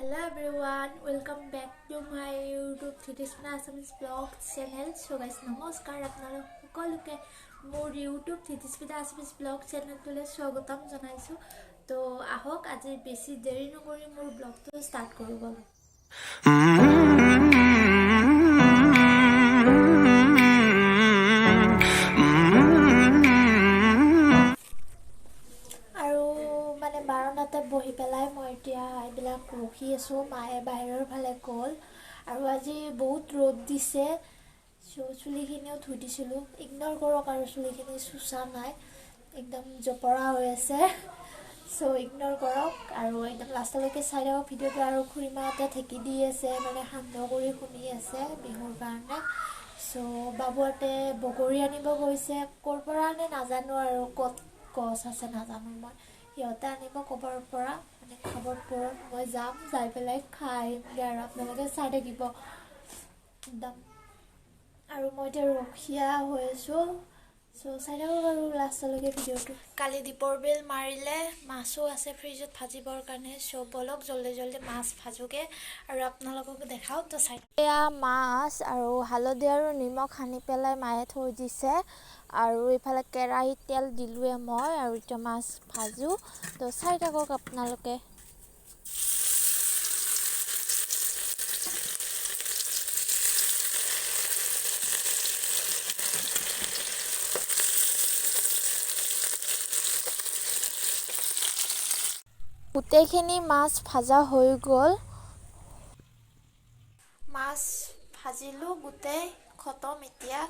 Hello everyone, welcome back to my YouTube Dhritismita Assamese vlog channel. So guys, নমস্কাৰ আপোনালোক সকলোকে মোৰ YouTube Dhritismita Assamese blog চেনেলটোলৈ স্বাগতম জনাইছোঁ। তো আহক, আজি বেছি দেৰি নকৰি মোৰ ব্লগটো ষ্টাৰ্ট কৰোঁ ব'লক। আৰু মানে বাৰাণ্ডাতে বহি পেলাই মই এতিয়া এইবিলাক ৰখি আছোঁ। মায়ে বাহিৰৰ ফালে গ'ল আৰু আজি বহুত ৰ'দ দিছে। চ' চুলিখিনিও ধুই দিছিলোঁ, ইগন'ৰ কৰক আৰু চুলিখিনি চোচা নাই, একদম জপৰা হৈ আছে। চ' ইগন'ৰ কৰক আৰু একদম লাষ্টলৈকে চাই থাকক ভিডিঅ'টো। আৰু খুৰীমাহঁতে ঢেঁকী দি আছে, মানে সান্দহ কৰি খুন্দি আছে বিহুৰ কাৰণে। চ' বাবুহঁতে বগৰী আনিব গৈছে, ক'ৰ পৰা আনে নাজানো আৰু ক'ত গছ আছে নাজানো মই। সিহঁতে আনিব ক'বাৰ পৰা, মানে খাবৰ পৰত মই যাম, যাই পেলাই খাই আহিমগৈ আৰু আপোনালোকে চাই থাকিব একদম। আৰু মই এতিয়া ৰখীয়া হৈ আছোঁ। চ' চাই থাকক আৰু লাষ্টলৈকে ভিডিঅ'টো। কালি দীপৰ বিল মাৰিলে, মাছো আছে ফ্ৰিজত ভাজিবৰ কাৰণে। চ' ব'লক, জল্দি জল্দি মাছ ভাজোগৈ আৰু আপোনালোকক দেখাওঁ। তো চাই, এয়া মাছ আৰু হালধি আৰু নিমখ সানি পেলাই মায়ে থৈ দিছে আৰু এইফালে কেৰাহীত তেল দিলোঁৱে মই আৰু এতিয়া মাছ ভাজোঁ। তো চাই থাকক আপোনালোকে। গোটেইখিনি মাছ ভাজা হৈ গ'ল। মাছ ভাজিলোঁ গোটেই খতম এতিয়া।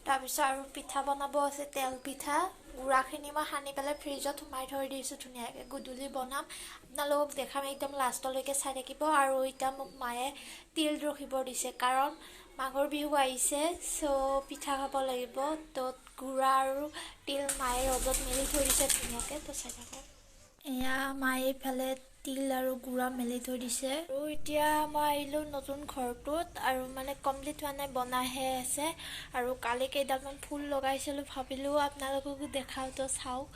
তাৰপিছত আৰু পিঠা বনাব আছে, তেল পিঠা। গুড়াখিনি মই সানি পেলাই ফ্ৰিজত সোমাই থৈ দিছোঁ ধুনীয়াকৈ, গধূলি বনাম, আপোনালোকক দেখাম। একদম লাষ্টলৈকে চাই থাকিব। আৰু এতিয়া মোক মায়ে তিল ৰখিব দিছে, কাৰণ মাঘৰ বিহু আহিছে। চ' পিঠা খাব লাগিব। তো গুড়া আৰু তিল মায়ে ৰ'দত মেলি থৈ দিছে ধুনীয়াকৈ। তো চাই থাকক, এয়া মায়ে এইফালে তিল আৰু গুড়া মেলি থৈ দিছে। আৰু এতিয়া মই আহিলোঁ নতুন ঘৰটোত আৰু মানে কমপ্লিট হোৱা নাই, বনাইহে আছে। আৰু কালি কেইডালমান ফুল লগাইছিলোঁ, ভাবিলোঁ আপোনালোককো দেখাওঁ। তো চাওক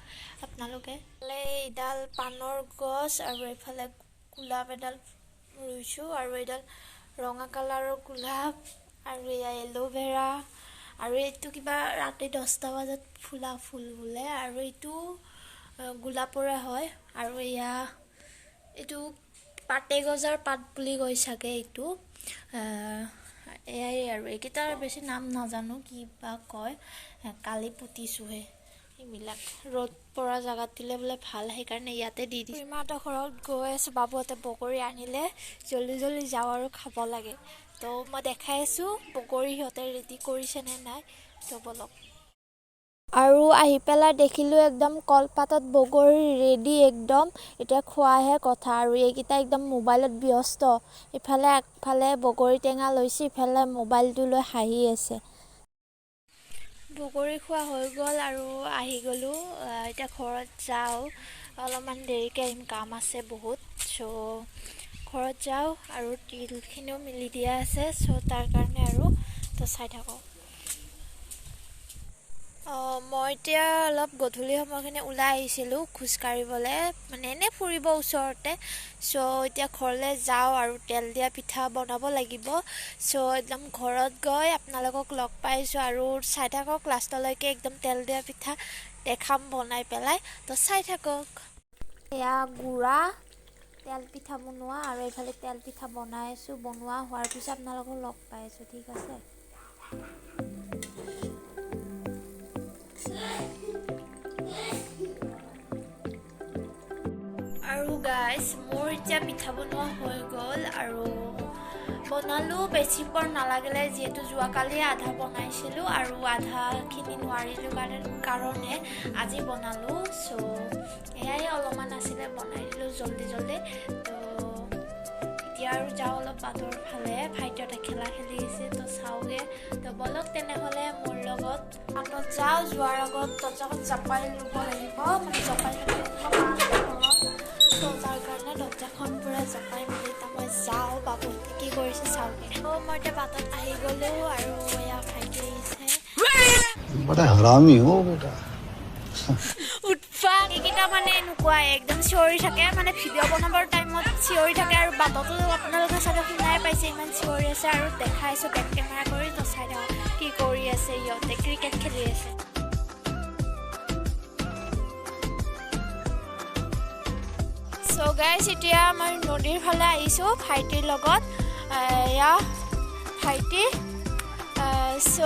আপোনালোকে। এইডাল পাণৰ গছ আৰু এইফালে গোলাপ এডাল ৰুইছোঁ আৰু এইডাল ৰঙা কালাৰৰ গোলাপ আৰু এয়া এল'ভেৰা আৰু এইটো কিবা ৰাতি 10টা বজাত ফুলা ফুল বোলে আৰু এইটো গোলাপৰে হয়। আৰু এয়া এইটো পাতে গজাৰ পাত বুলি কয় চাগে এইটো। এয়াই আৰু এইকেইটাৰ বেছি নাম নাজানো কি বা কয়। কালি পুতিছোঁহে এইবিলাক। ৰ'দ পৰা জেগাত দিলে বোলে ভাল, সেইকাৰণে ইয়াতে দি দিছোঁ। খুৰীমাহঁতৰ ঘৰত গৈ আছোঁ, বাবুহঁতে বগৰী আনিলে, জল্দি জল্দি যাওঁ আৰু খাব লাগে। তো মই দেখাই আছোঁ বগৰী সিহঁতে ৰেডি কৰিছে নে নাই। তো ব'লক। আৰু আহি পেলাই দেখিলোঁ একদম কলপাতত বগৰী ৰেডি একদম, এতিয়া খোৱাহে কথা। আৰু এইকেইটা একদম মোবাইলত ব্যস্ত, ইফালে আগফালে বগৰী টেঙা লৈছে, ইফালে মোবাইলটো লৈ হাঁহি আছে। বগৰী খোৱা হৈ গ'ল আৰু আহি গ'লোঁ। এতিয়া ঘৰত যাওঁ, অলপমান দেৰিকৈ আহিম, কাম আছে বহুত। চ' ঘৰত যাওঁ আৰু তিলখিনিও মেলি দিয়া আছে, চ' তাৰ কাৰণে আৰু তো চাই থাকক। মই এতিয়া অলপ গধূলি সময়খিনি ওলাই আহিছিলোঁ খোজকাঢ়িবলৈ, মানে এনেই ফুৰিব ওচৰতে। চ' এতিয়া ঘৰলৈ যাওঁ আৰু তেল দিয়া পিঠা বনাব লাগিব। চ' একদম ঘৰত গৈ আপোনালোকক লগ পাইছোঁ আৰু চাই থাকক লাষ্টলৈকে, একদম তেল দিয়া পিঠা দেখাম বনাই পেলাই। তো চাই থাকক। এয়া গুড়া তেল পিঠা বনোৱা আৰু এইফালে তেল পিঠা বনাই আছোঁ। বনোৱা হোৱাৰ পিছত আপোনালোকক লগ পাই আছোঁ, ঠিক আছে। আৰু গাইজ, মোৰ এতিয়া পিঠা বনোৱা হৈ গ'ল আৰু বনালোঁ, বেছি পৰ নালাগিলে যিহেতু যোৱাকালি আধা বনাইছিলোঁ আৰু আধাখিনি নোৱাৰিলোঁ কাৰণে আজি বনালোঁ। চ' এয়াই অলপমান আছিলে, বনাই দিলোঁ জল্দি জল্দি। তো এতিয়া আৰু যাওঁ অলপ বাটৰ ফালে, ভাইটিহঁতে খেলা খেলি আছে, তো চাওঁগৈ। তো ব'লক তেনেহ'লে মোৰ লগত বাটত যাওঁ। যোৱাৰ আগত দৰ্জাখন জপাই ল'ব লাগিব, মানে জপাই ল'ব লাগিব। তো তাৰ কাৰণে দৰ্জাখন পূৰা জপাই মেলি এতিয়া মই যাওঁ, বাবুহঁতে কি কৰিছে চাওঁগৈ। তো মই এতিয়া বাটত আহি গ'লোঁ আৰু এয়া ভাইটি আহিছে। बड़ा हरामी हो बेटा। উৎপাত। এইকেইটা মানে এনেকুৱাই একদম চিঞৰি থাকে, মানে ভিডিঅ' বনাবৰ টাইমত চিঞৰি থাকে। আৰু বাটতো আপোনালোকে চাগে শুনাই পাইছে ইমান চিঞৰি আছে। আৰু দেখাইছোঁ বেক কেমেৰা কৰি, তো চাই থাকক কি কৰি আছে ইহঁতে, ক্ৰিকেট খেলি আছে। চ' গাইজ, এতিয়া মই নদীৰ ফালে আহিছোঁ ভাইটিৰ লগত। এয়া ভাইটি। চ'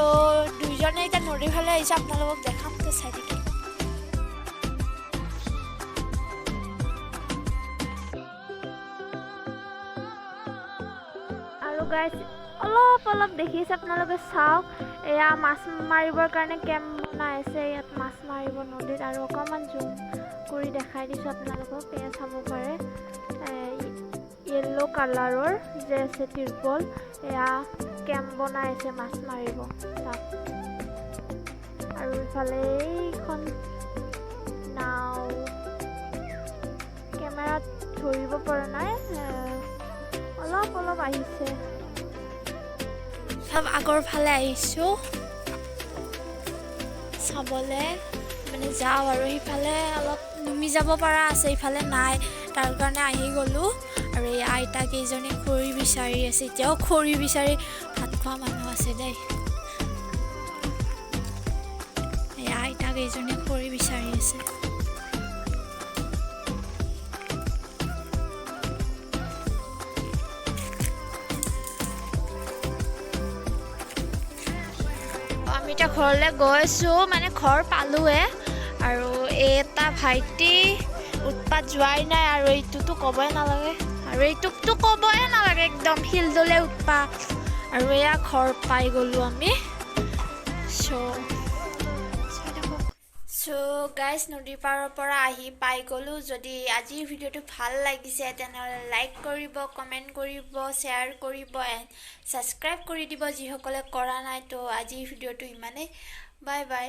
দুইজনে এতিয়া নদীৰ ফালে আহিছোঁ, আপোনালোকক দেখাম, তো চাই থাকিব। আৰু গাইজ, অলপ অলপ দেখিছে আপোনালোকে, চাওক, এয়া মাছ মাৰিবৰ কাৰণে কেম্প বনাই আছে, ইয়াত মাছ মাৰিব নদীত। আৰু অকণমান জুম কৰি দেখাই দিছোঁ আপোনালোকক, এয়া চাব পাৰে, য়েল্ল' কালাৰৰ যে আছে তিৰপল, এয়া কেম্প বনাই আছে মাছ মাৰিব তাত। আৰু ইফালে এইখন নাও, কেমেৰাত ধৰিব পৰা নাই, অলপ অলপ আহিছে। চব আগৰ ফালে আহিছোঁ চাবলৈ, মানে যাওঁ আৰু সিফালে অলপ নুমি যাব পৰা আছে, ইফালে নাই, তাৰ কাৰণে আহি গ'লোঁ। আৰু এই আইতা কেইজনী খৰি বিচাৰি আছে, এতিয়াও খৰি বিচাৰি ভাত খোৱা মানুহ আছে দেই। এই আইতা কেইজনী খৰি বিচাৰি আছে। আমি এতিয়া ঘৰলৈ গৈছোঁ, মানে ঘৰ পালোঁৱে। আৰু এই এটা ভাইটি উৎপাত যোৱাই নাই, আৰু এইটোতো ক'বই নালাগে, আৰু এইটোকতো ক'বই নালাগে, একদম শিলদলে উৎপাত। আৰু এয়া ঘৰ পাই গ'লোঁ আমি। চ' গাইজ, নদীৰ পাৰৰ পৰা আহি পাই গ'লোঁ। যদি আজিৰ ভিডিঅ'টো ভাল লাগিছে তেনেহ'লে লাইক কৰিব, কমেণ্ট কৰিব, শ্বেয়াৰ কৰিব এণ্ড ছাবস্ক্ৰাইব কৰি দিব যিসকলে কৰা নাই। তো আজিৰ ভিডিঅ'টো ইমানেই, বাই বাই।